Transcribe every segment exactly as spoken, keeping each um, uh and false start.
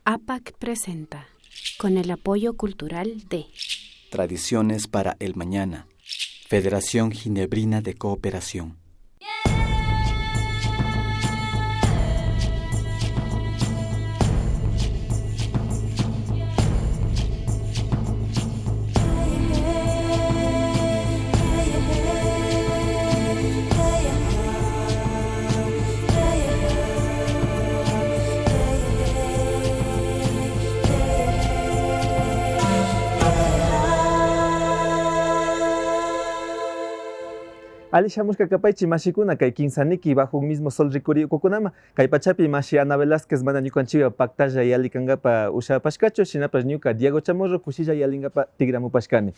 APAC presenta, con el apoyo cultural de Tradiciones para el Mañana, Federación Ginebrina de Cooperación. Alli shamushka kapaychi mashikuna, kay kinsa niki bajo un mismo sol rikuri ukukunaman. Kay pachapi mashi Ana Velázquez mana ñukanchikwan paktalla yalli kankapa ushapashkachu, shinapash ñuka Diego Chamorro kushilla yallinkapa tikramupashkani.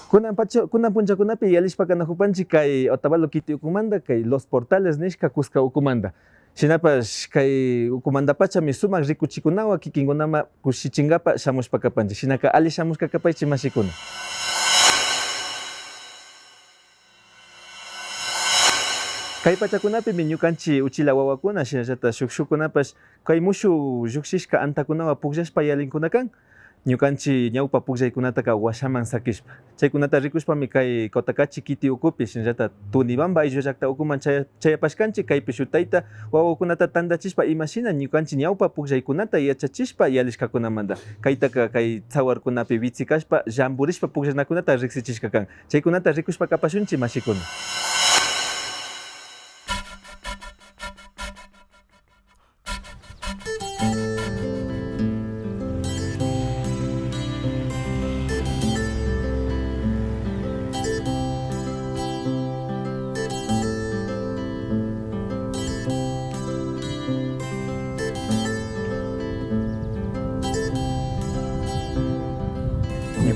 Kunan pacha, kunan punchakunapi yallishpa kanakupanchik kay Otavalo kiti ukumanta, kay Los Portales nishka kuska ukumanta. Shinapash kay ukumantapachami sumak rikuchikunawan kikinkunaman kushichinkapa shamushpa kapanchik. Shinaka alli shamushka kapaychik mashikuna. Kay pachakunapimi ñukanchik uchilla wawakuna, shinallata shuk shukkunapash kay mushuk llukshishka antakunawan pukllashpa yallinkuna kan. Ñukanchik ñawpa pukllaykunataka washaman sakishpa. Chaykunata rikushpami kay Cotacachi kiti ukupi, shinallata Tunibamba ayllu llakta ukuman chaya-, chayapashkanchik. Kaypi shuk tayta wawakunata tantachishpa imashina ñukanchik ñawpa pukllaykunata yachachishpa yallishkakunamanta. Kaytaka kay tsawarkunapi witsikashpa llamburishpa pukllanakunata riksichishka kan. Chaykunata rikushpa kapashunchik, mashikuna.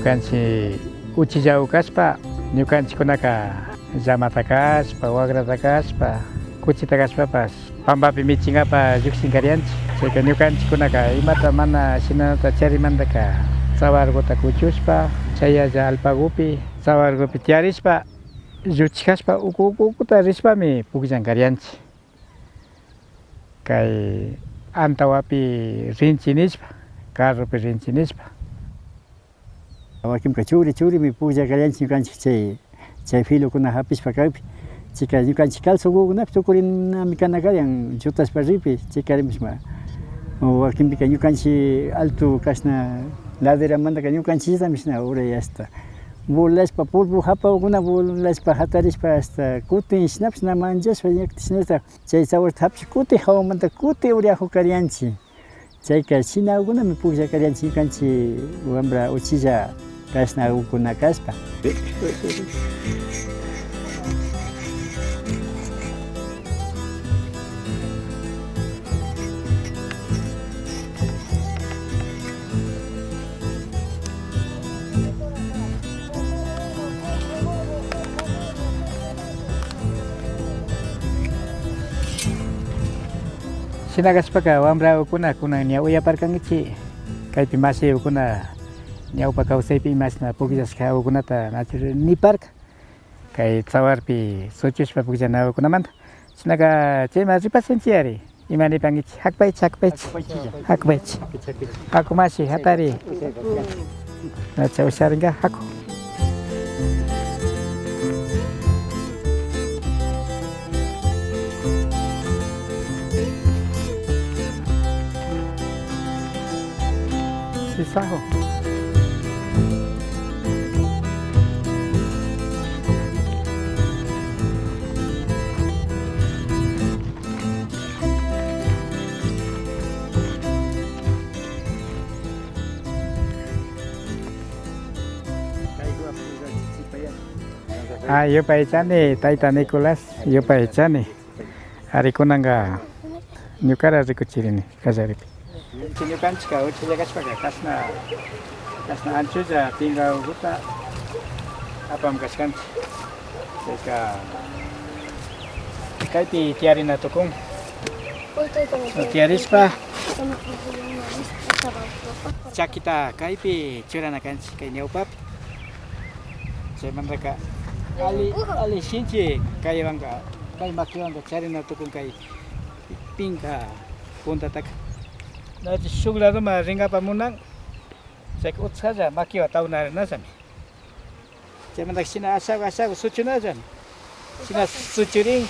Ñukanchik uchillagu kashpa, ñukanchikkunaka llamata kashpa, wagrata kashpa, kuchita kashpapash pampapi michinkapa llukshinkarianchik. Chayka ñukanchikkunaka imata mana shinanata charimantaka tsawarguta kuchushpa, chayalla allpagupi, tsawargupi tiyarishpa, lluchikashpa uku, uku, ukuta rishpami pukllankarianchik. Kay antawapi rinchi nishpa, carropi rinchi nishpa. Wakinpika chugri chugrimi pukllakarianchik ñukanchik chay, chay filokuna hapishpa kakpi. Chayka ñukanchik calzogukunapi tukurinami kana karian chutashpa rikpi, chayka rimashpa. Wakinpika ñukanchik alto kashna laderamantaka ñukanchikllami shina uray hasta burlashpa polvo hapagukuna burlashpa hatarishpa hasta kutin shinapash na manchashpa ñakta shinata. Chay tsawarta hapishpa kutin hawamanta kutin uriaku karianchik. Chayka shinagukunami pukllakarianchik ñukanchik wambra uchilla kashnagukuna kashpa. Shina kashpaka, wambragukuna, kunan ña uyaparkankichik, kaypi mashigukuna ñawpa kawsaypi imashna pukllashkagukunata nachu niparka, kay tsawarpi suchushpa pukllanagukunamanta. Shinaka chayman ripashanchik ari. Ima nipankichik? Hakpaychik, hakpaychik. Hakpaychik. Haku mashi, hatari. Nacha usharinka, haku. Sisajo. Ah, yupaychani, tayta Nicolás, yupaychani. Ari, kunanka ñukara rikuchirini kallaripi. Chay ñukanchikka uchilla kashpaka kashna, kashna anchulla pinkaguta apamun kashkanchik. Chayka kaypi tiyarina tukun. Tiyarishpa chakita kaypi churana kanchik kay ñawpapi. Chaymantaka alli, alli shinchi kaywanka, kay makiwanka charina tukun kay pinka puntataka. Nachu shuk ladoman rinkapak munan, chayka utjalla makiwan tawnarinallami. Chaymantaka shina ashaku ashaku suchunallami. Shina suchurin,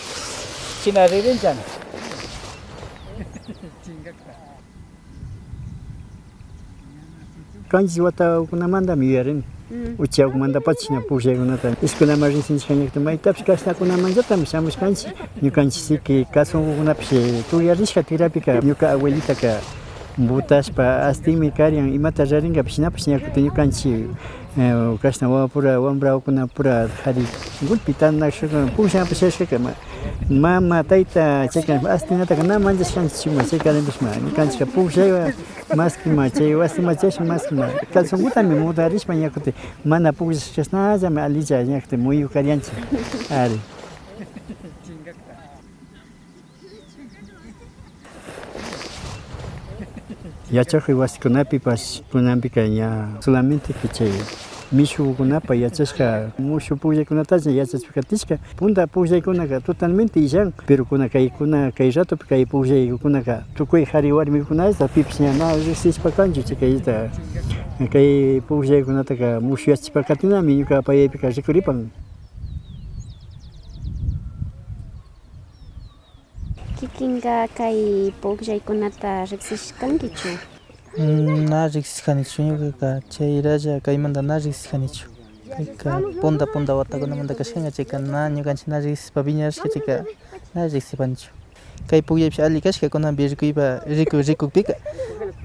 shina ririnllami. Kanchis watakunamantami yuyarini. Uchiakumantapacha shina pukllaykunata escuelaman riksishka ñakta maytapish kashnakunamanllatami shamushkanchik. Ñukanchik siki kasunkunapish, eh, tuyarishka tirapika ñuka abuelitaka butashpa astinmi karian, imata rarinkapish shinapash ña kutin ñukanchik, eh, kashna wawapura, wambrawakunapura kari golpe tandashkaka, pukllanpash yashkakama, mama, tayta, chayka astinataka na manchashkanchikchima, chay karanpishma ñukanchikka pukllaywan maskima, chay wasiman chayashpa maskima, calzonkutami mudarishpa ña kutin mana pukllashkashnallami alilla ña kutin muyukarianchik. Ari. Yachakuk wasikunapipash kunanpika ña solamente que chay mishukunapa yachashka mushu pukllaykunatalla yachashpa katishka, punta pukllaykunaka totalmente illan, pero kuna kaykuna kay ratopi kay pukllaykunaka tukuy kari warmikunata pipish ña na riksishpa kanchu, chay kayta, kay pukllaykunataka mushuyachishpa katinami ñuka payaypika rikuripan. Kikinka kay pukllaykunata riksishkankichu? Mm, na riksishkanichu ñukaka, chayralla kaymanta na riksishkanichu. Kayka punta punta watakunamanta kashkanga, chayka na ñukanchik na riksishpa wiñarishka, chayka na riksipanichu. Kay pukllaypish alli kashka, kunanpi rikuypa, riku, rikukpika,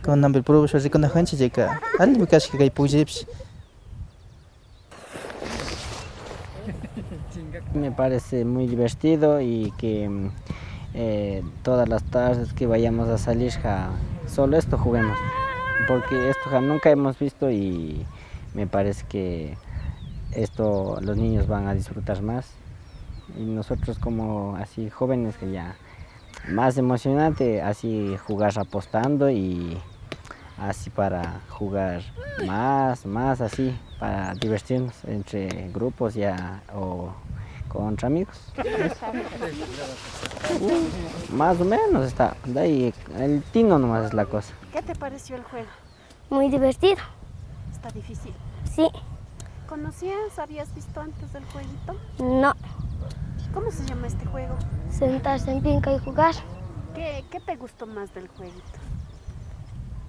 kunanpi probashpa rikunakanchik, chayka allimi kashka kay pukllaypish. Me parece muy divertido y que, mm, eh, todas las tardes que vayamos a salir, ja, solo esto juguemos, porque esto, ja, nunca hemos visto y me parece que esto los niños van a disfrutar más. Y nosotros como así jóvenes que ya más emocionante, así jugar apostando y así para jugar más, más así, para divertirnos entre grupos ya o contra amigos. Más o menos está, de ahí el tino nomás es la cosa. ¿Qué te pareció el juego? Muy divertido. Está difícil. Sí. ¿Conocías, habías visto antes del jueguito? No. ¿Cómo se llama este juego? Sentarse en pinca y jugar. ¿Qué, qué te gustó más del jueguito?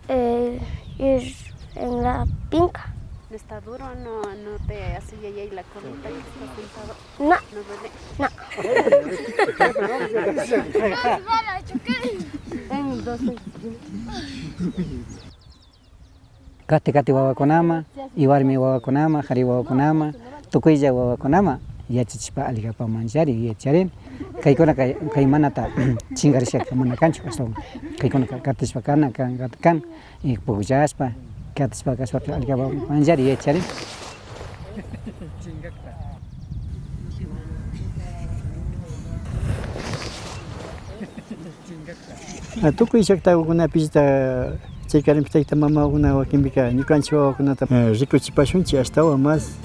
Eh, ir en la pinca. ¿No está duro? ¿No, no te hace yayay la colita que estás sentado? No. ¿No duele? No. En dos. Kati kati wawakunaman, y warmi wawakunaman, kari wawakunaman, tukuylla wawakunaman yachachishpa alli kapamanllari yuyacharini. Kaykunaka kay manata chinkarishkaka mana kanchu, ashtawan kaykunaka katishpa kana, kan, kan, kan, y pukllashpa, katishpa kashpaka alli kapamanllari yuyacharini. Ah, tukuy llaktakukunapillata chay karanpi tayta mamakuna wakinpika ñukanchik wawakunata, eh, rikuchipashunchik ashtawan mas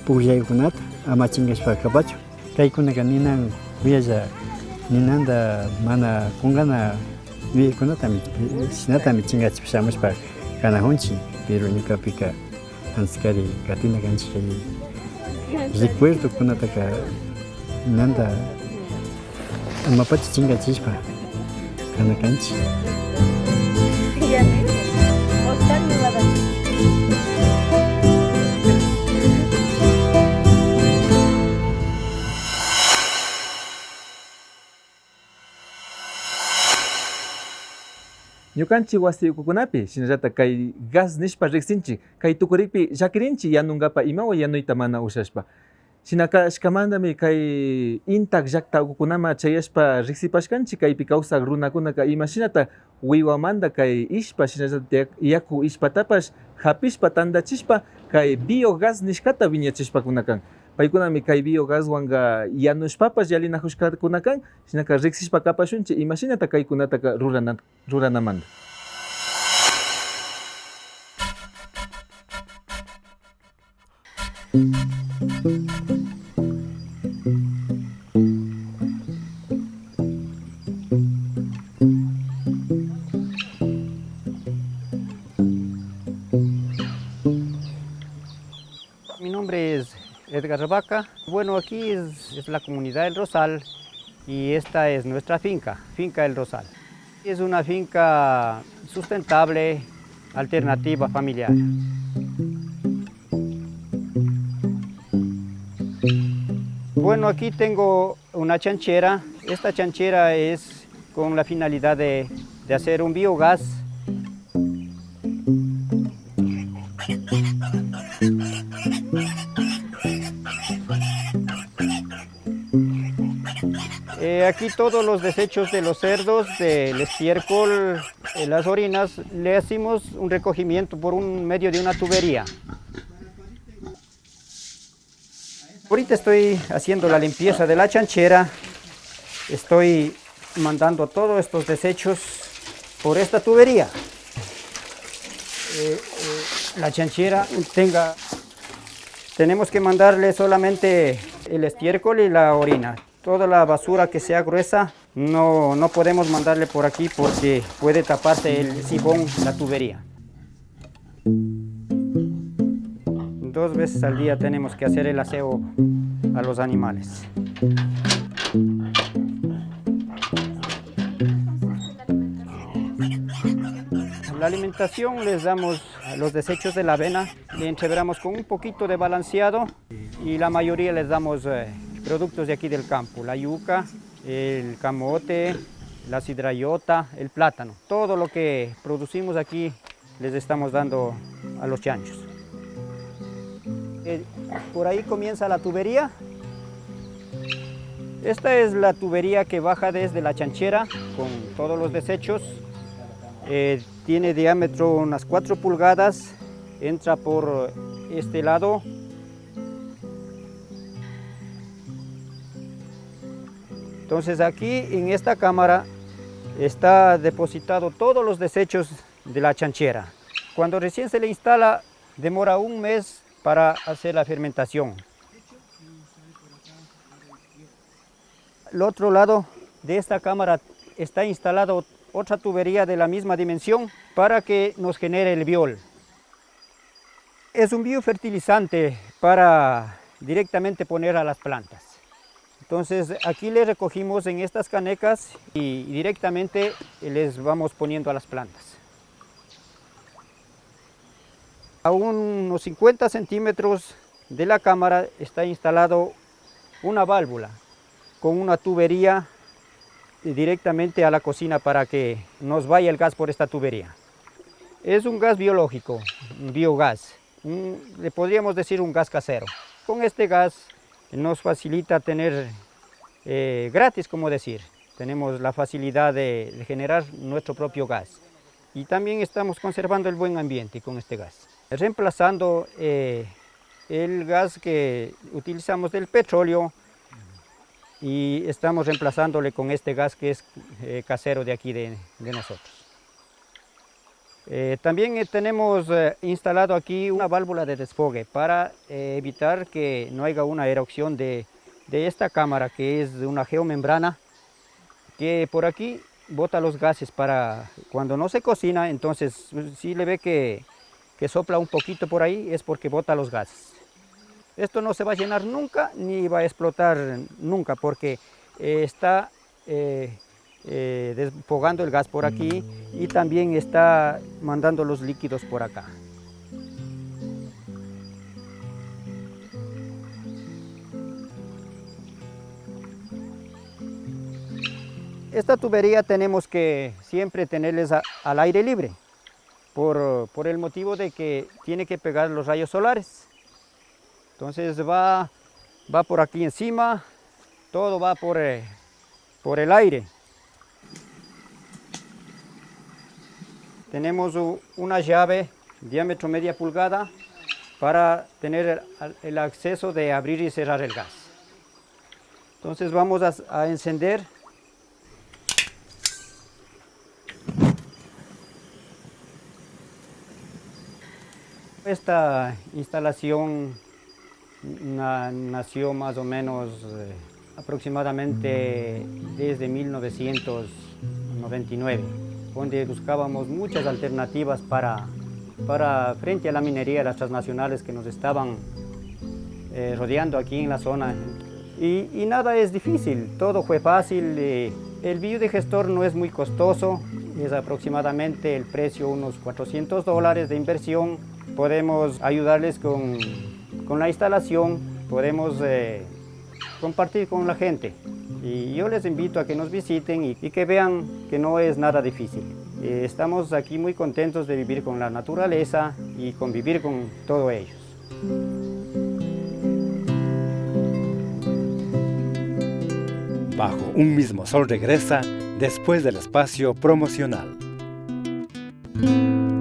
pukllaykunata ama chinkashpa kapachun. Kaykunaka ninan uyalla, ninanta mana kunkana yuyaykunatami, shinatami chinkachishpa shamushpa kanajunchik, pero ñukapika antes kari katina kanchik, kay recuerdokunataka nanta amapacha chinkachishpa kana kanchik. Ñukanchik wasi ukukunapi, shinallata kay gas nishpa riksinchik, kay tukurikpi llakirinchik yanunkapa imawan yanuyta mana ushashpa. Shinaka ashkamantami kay Intak llakta ukukunaman chayashpa riksipashkanchik, kaypi kawsak runakunaka imashinata wiwamanta kay ishpa, shinallata yak-, yaku ishpatapash hapishpa tantachishpa kay biogás nishkata wiñachishpakuna kan. Paykunami kay biogaswanka yanushpapash yalinajushkakuna kan. Shinaka riksishpa kapashunchik imashinata kaykunataka rurana-, ruranamanta. Edgar Vaca. Bueno, aquí es, es la comunidad del Rosal y esta es nuestra finca, Finca El Rosal. Es una finca sustentable, alternativa, familiar. Bueno, aquí tengo una chanchera. Esta chanchera es con la finalidad de, de hacer un biogás. Eh, aquí todos los desechos de los cerdos, del estiércol, eh, las orinas, le hacemos un recogimiento por un medio de una tubería. Ahorita estoy haciendo la limpieza de la chanchera. Estoy mandando todos estos desechos por esta tubería. Eh, eh, la chanchera tenga, tenemos que mandarle solamente el estiércol y la orina. Toda la basura que sea gruesa, no, no podemos mandarle por aquí porque puede taparse el sifón, la tubería. Dos veces al día tenemos que hacer el aseo a los animales. La alimentación, les damos los desechos de la avena, le entreveramos con un poquito de balanceado y la mayoría les damos, eh, productos de aquí del campo, la yuca, el camote, la cidrayota, el plátano. Todo lo que producimos aquí les estamos dando a los chanchos. Eh, por ahí comienza la tubería. Esta es la tubería que baja desde la chanchera con todos los desechos. Eh, tiene diámetro unas cuatro pulgadas. Entra por este lado. Entonces aquí en esta cámara está depositado todos los desechos de la chanchera. Cuando recién se le instala, demora un mes para hacer la fermentación. Al otro lado de esta cámara está instalada otra tubería de la misma dimensión para que nos genere el biol. Es un biofertilizante para directamente poner a las plantas. Entonces aquí le recogimos en estas canecas y directamente les vamos poniendo a las plantas. A unos cincuenta centímetros de la cámara está instalado una válvula con una tubería directamente a la cocina para que nos vaya el gas por esta tubería. Es un gas biológico, un biogás, un, le podríamos decir un gas casero. Con este gas nos facilita tener, eh, gratis, como decir, tenemos la facilidad de, de generar nuestro propio gas. Y también estamos conservando el buen ambiente con este gas. Reemplazando, eh, el gas que utilizamos del petróleo y estamos reemplazándole con este gas que es, eh, casero de aquí de, de nosotros. Eh, también, eh, tenemos, eh, instalado aquí una válvula de desfogue para, eh, evitar que no haya una erosión de, de esta cámara, que es de una geomembrana que por aquí bota los gases para cuando no se cocina. Entonces si le ve que, que sopla un poquito por ahí, es porque bota los gases. Esto no se va a llenar nunca ni va a explotar nunca porque, eh, está, eh, eh, desfogando el gas por aquí y también está mandando los líquidos por acá. Esta tubería tenemos que siempre tenerles a, al aire libre, por, por el motivo de que tiene que pegar los rayos solares. Entonces va, va por aquí encima, todo va por, eh, por el aire. Tenemos u-, una llave diámetro media pulgada para tener el, el acceso de abrir y cerrar el gas. Entonces vamos a, a encender. Esta instalación na-, nació más o menos, eh, aproximadamente desde mil novecientos noventa y nueve, donde buscábamos muchas alternativas para, para frente a la minería, las transnacionales que nos estaban, eh, rodeando aquí en la zona. Y, y nada es difícil, todo fue fácil. Eh, el biodigestor no es muy costoso, es aproximadamente el precio unos cuatrocientos dólares de inversión. Podemos ayudarles con, con la instalación, podemos, eh, compartir con la gente. Y yo les invito a que nos visiten y, y que vean que no es nada difícil. Eh, estamos aquí muy contentos de vivir con la naturaleza y convivir con todos ellos. Bajo un mismo sol regresa después del espacio promocional.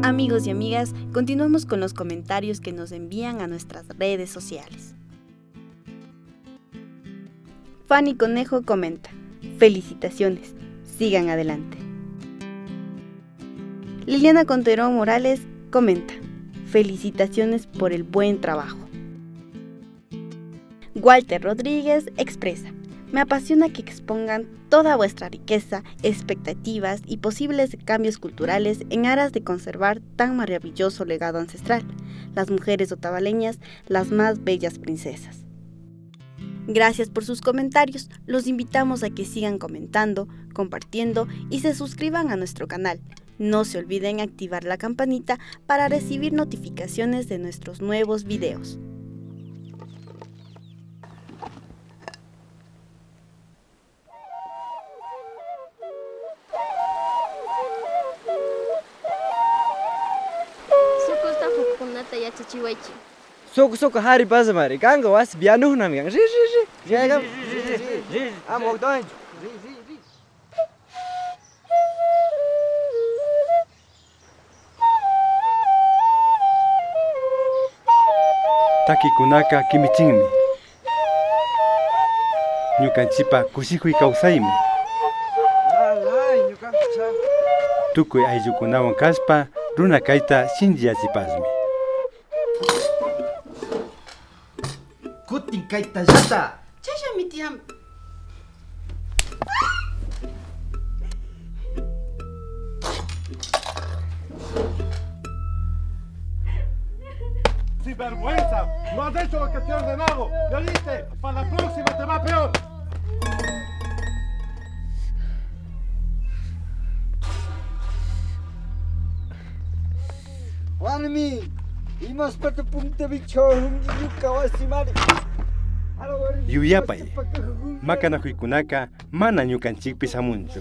Amigos y amigas, continuamos con los comentarios que nos envían a nuestras redes sociales. Fanny Conejo comenta: "Felicitaciones, sigan adelante". Liliana Conterón Morales comenta: "Felicitaciones por el buen trabajo". Walter Rodríguez expresa: "Me apasiona que expongan toda vuestra riqueza, expectativas y posibles cambios culturales en aras de conservar tan maravilloso legado ancestral. Las mujeres otavaleñas, las más bellas princesas". Gracias por sus comentarios. Los invitamos a que sigan comentando, compartiendo y se suscriban a nuestro canal. No se olviden activar la campanita para recibir notificaciones de nuestros nuevos videos. Sukusta hukkunata yachachiwaychik. Suku, suku, kari pasamari. Kanka wasipi yanuknami kan. Ri, ri, ri. Ri, ri, ri, ri, ri. Ama waktawanchu. Ri, ri, ri. Takikunaka kimichinmi. Ñukanchipa kushikuy kawsaymi. Tukuy ayllukunawan kashpa, runa kayta shinchiyachipashmi. Kutin kaytallata. Chayllami tiyan. Sinvergüenza, no has hecho lo que te he ordenado. ¿Me oíste? Para la próxima te va peor. Warmi, imashpata puntapi chawajunki ñuka wasimari. Yuyapay, makanakuykunaka mana ñukanchikpi shamunchu.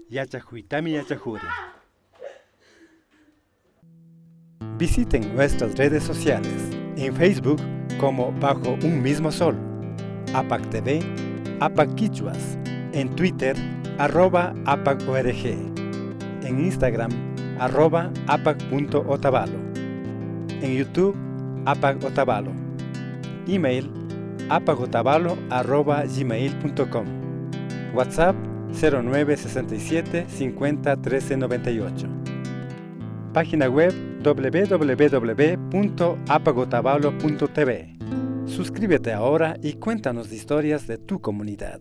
Yachakuytami yachakurin. Visiten nuestras redes sociales. En Facebook como Bajo un mismo sol, APAK T V, APAK Kichwas. En Twitter, arroba APAK O R G. En Instagram, arroba apak punto otavalo. En YouTube, APAK Otavalo. Email, apakotavalo arroba gmail punto com. WhatsApp, cero nueve sesenta y siete, cincuenta, trece, noventa y ocho. Página web, w w w punto apakotavalo punto t v. Suscríbete ahora y cuéntanos historias de tu comunidad.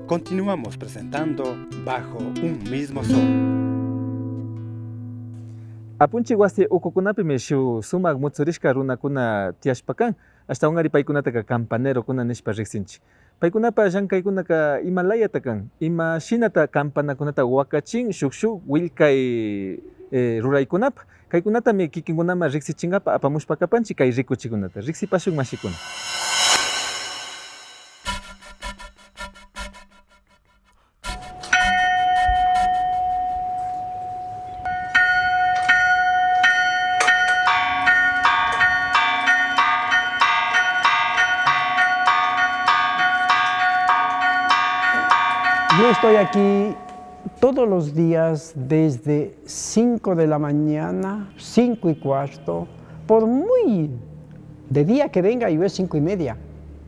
Continuamos presentando Bajo un mismo sol. Apunchik wasi ukukunapimi shuk sumak mutsurishka runakuna tiyashpa kan. Ashtawankarin paykunataka campanerokuna nishpa riksinchik. Paykunapa llankaykunaka ima layata kan, ima shinata campanakunata wakachin shuk shuk willkay, eh, ruraykunapa. Kaykunatami kikinkunaman riksichinkapa apamushpa kapanchik kay rikuchikunata. Riksipashun mashikuna. Yo estoy aquí todos los días desde cinco de la mañana, cinco y cuarto, por muy de día que venga, yo es cinco y media,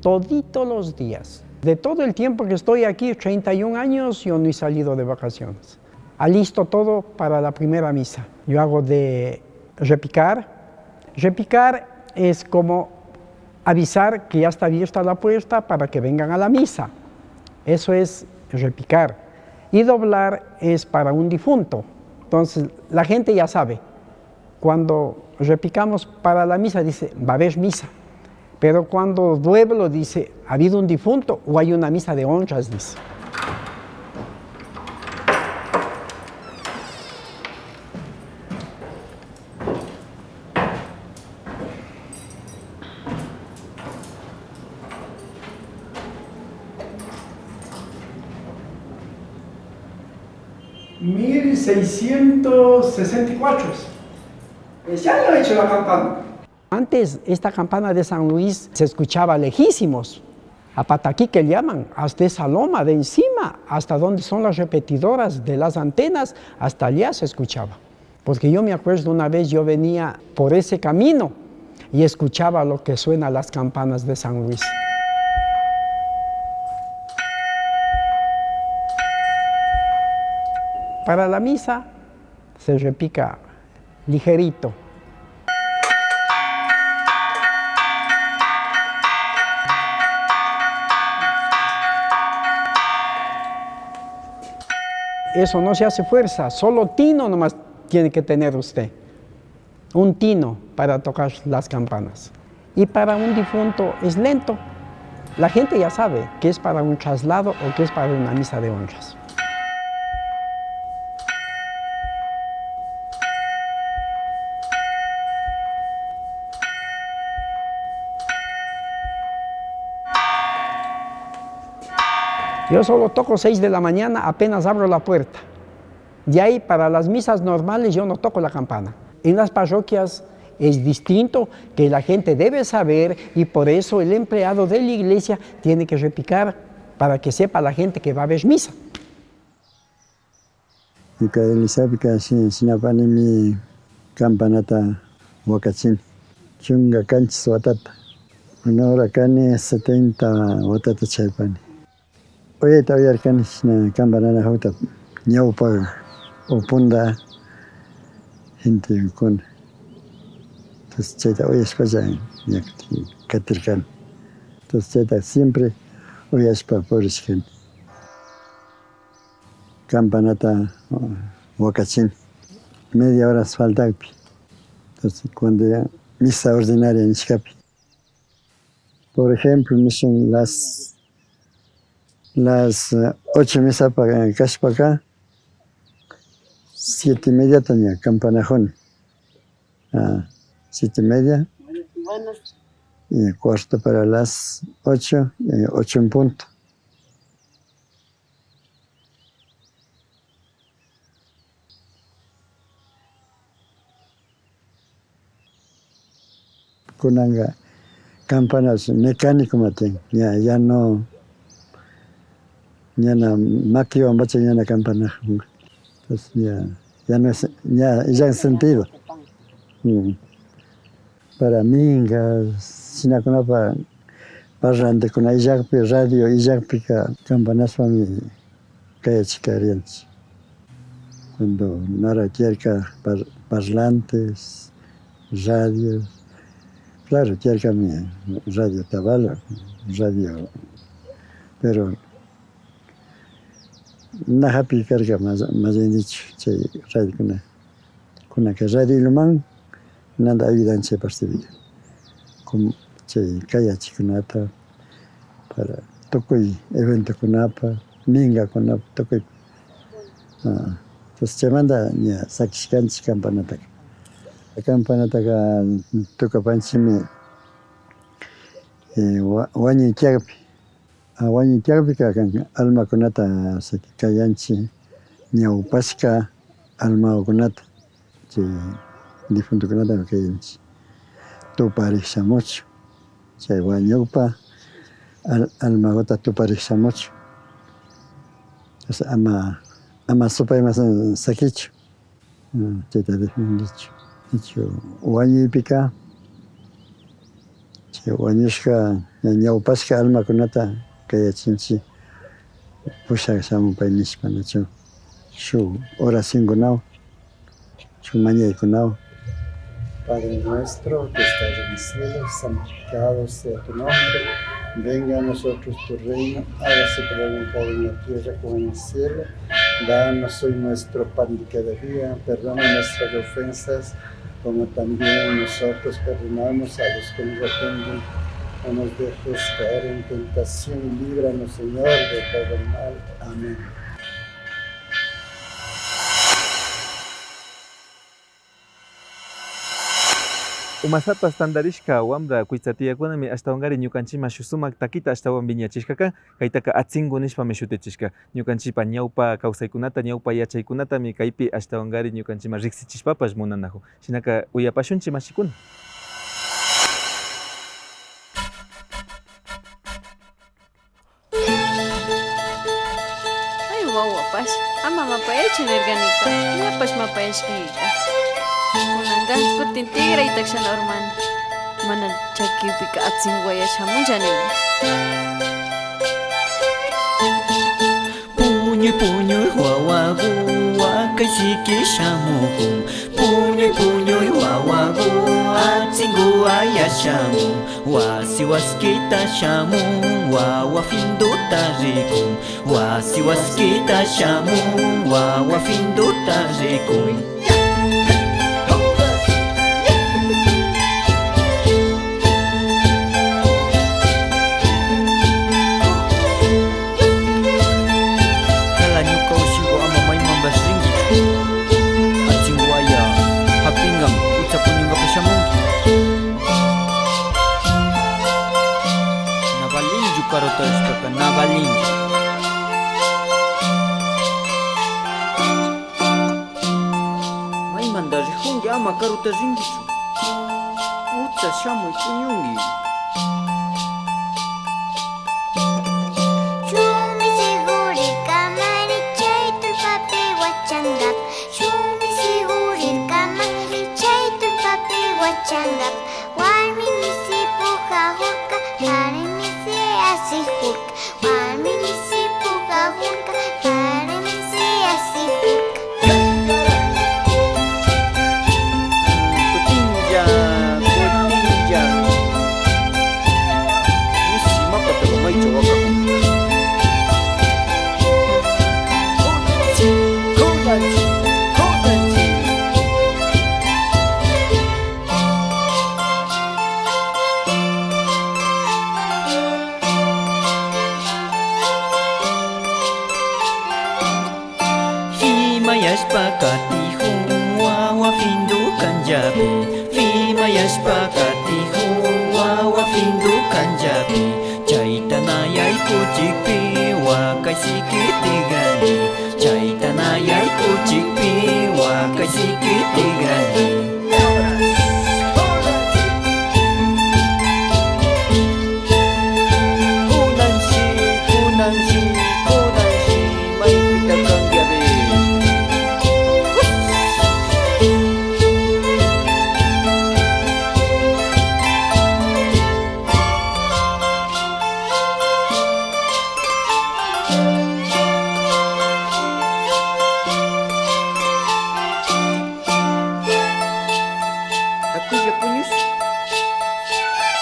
todito los días. De todo el tiempo que estoy aquí, treinta y un años, yo no he salido de vacaciones. Alisto todo para la primera misa. Yo hago de repicar. Repicar es como avisar que ya está abierta la puerta para que vengan a la misa. Eso es repicar. Y doblar es para un difunto. Entonces, la gente ya sabe. Cuando replicamos para la misa, dice, va a haber misa. Pero cuando duelo, dice, ha habido un difunto o hay una misa de honras, dice. Mil seiscientos sesenta y cuatro. Ese año ha hecho la campana. Antes, esta campana de San Luis se escuchaba lejísimos, a Pataquí que llaman, hasta esa loma de encima, hasta donde son las repetidoras de las antenas, hasta allá se escuchaba. Porque yo me acuerdo una vez yo venía por ese camino y escuchaba lo que suena las campanas de San Luis. Para la misa se repica ligerito. Eso no se hace fuerza, solo tino nomás tiene que tener usted. Un tino para tocar las campanas. Y para un difunto es lento. La gente ya sabe que es para un traslado o que es para una misa de honras. Yo solo toco seis de la mañana, apenas abro la puerta. De ahí, para las misas normales, yo no toco la campana. En las parroquias es distinto, que la gente debe saber, y por eso el empleado de la iglesia tiene que repicar para que sepa la gente que va a haber misa. Ñuka iglesiapika shi-, shinapanimi campanata wakachini. Chunka kanchis watata. Una hora kani setenta watata chaypani. Uyayta uyarkani shina campanata juta ñawpa o punta gentekuna. Entonces chayta uyashpalla ña katirkani. Entonces chayta siempre uyashpa purishkani. Campanata, uh, wakachini media horas faltakpi. Entonces cuando ya misa ordinaria nishkapi, por ejemplo, nishun las, las, uh, ocho misapa, uh, kashpaka, siete y mediata ña campanajuni. Ah, siete y media. Y cuarto para las ocho, eh, ocho en punto. Kunanka campanas mecánicoman tiyan, ña, ya no, ñana maquiwanpacha ñana campanajunka. Entonces ña, ya no es, ña illan sentido. Mm. Para minga, shinakunapa parlantekuna illakpi, radio illakpika campanashpami kayachikarianchik. Cuando nara tiyarka par-, parlantes, radio, claro, tiyarkami radio Tabala, radio, pero na japi karka, mas-, mas bien dicho, chay radiokuna. Kunanka radioman nanda ayudan chay partepika. Como chay kayachikunata para tukuy eventokunapa, mingakunapa, tukuy. Ah, entonces chaymanta ña sakishkanchik campanataka. Campanataka tukapanchikmi, eh, wa-, wañuy tiyakpi. Ah, wañuy tiyakpika kan almakunata, o sea, kayanchik ñawpashka almakunata, chay difuntokunata kayanchik tuparik shamuchun, chay wañukpa al-, almakuta tuparik shamuchun, o sea, ama, ama supay ima sakichun. Mm, chayta defindichun. Nichu wañuypika, chay wañushka ña ñawpashka almakunata kayachinchik, pushak shamupay nishpa, nachu, shuk oracionkunawan, shuk mañaykunawan. Padre nuestro que estás en el cielo, santificado sea tu nombre, venga a nosotros tu reino, hágase tu voluntad en la tierra como en el cielo. Danos hoy nuestro pan de cada día, perdona nuestras ofensas, Como también nosotros perdonamos a los que nos ofenden. No nos dejes caer en tentación y líbranos, Señor, de todo mal. Amén. Umashatas tantarishka wambra kuytsa tiyakunami ashtawankari ñukanchima shuk sumak takita ashtawan wiñachishka kan. Kaytaka Atzingu nishpami shutichishka. Ñukanchipa ñawpa kawsaykunata, ñawpa yachaykunatami kaypi ashtawankari ñukanchima riksichishpapash munanakun. Shinaka uyapashunchi, mashikuna. Ay, wawapash, ama mapayaychu nirkanika, ñapash mapayashkanika. Kunanka kutin tikrayta kashana urmani. Mana chakipika Atzingu waya shamunlla nini. Puñuy puñuy wawagu, wakaysiki shamukun. Puñuy puñuy wawagu, Atzingu waya shamun. Wasi waskita shamun, wawa finduta rikun. Wasi waskita shamun, wawa finduta rikun. Kala ñuka ushigu ama maymanpash rinkichu. Atzingu waya japinkan, utsa puñunkapash shamunki. Na valinchu karuta rishpaka, na valinchu. Maymanta rijunki, ama karuta rinkichu. Utsa shamuy puñunki. Shuk misi urirkamari chay tullpapi wachankapak. Shuk misi urirkamari chay tullpapi wachankapak. Warmi misi pukajurka, kari misi asijurka. Warmi misi pukajurka, kari misi asijurka. Kutinlla, kutinlla. Misi mapata maycha wakajun. Kudanchi, kudanchi, kudanchi. Fimayashpa katijun wawa findu kanllapi. Fimayashpa katijun wawa findu kanllapi. Chayta na yaykuchikpi wakay siki tigrani. Chayta na yaykuchikpi wakay siki tigrani. Kunanshi, kunanshi, kunanshi, maypita kankiari. Jakulla puñushun.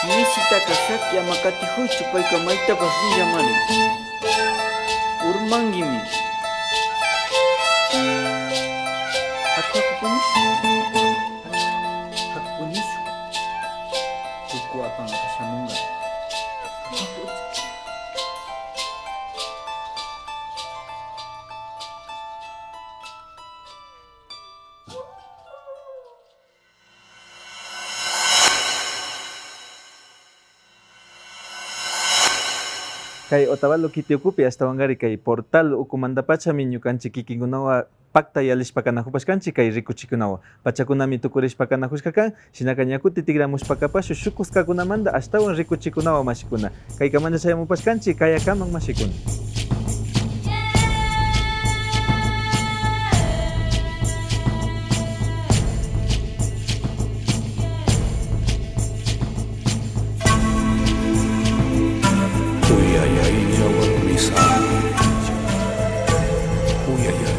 Misitaka saki ama katijuychu, payka maytapash rillamari. Urmankimi. Jaku, jaku puñushun. Jaku puñushun. Tuku apanka shamunka. Kay Otavalo kiti ukupi ashtawankari kay portal ukumantapachami ñukanchik kikinkunawan pakta yalishpa kanajupashkanchik kay rikuchikunawan. Pachakunami tukurishpa kanajushka kan, shinaka ña kuti tikramushpa kapashun shuk kuskakunamanta ashtawan rikuchikunawan mashikuna. Kaykamanta chayamupashkanchik, kayakaman mashikuna. Uyayaylla warmisa. Uyayaylla.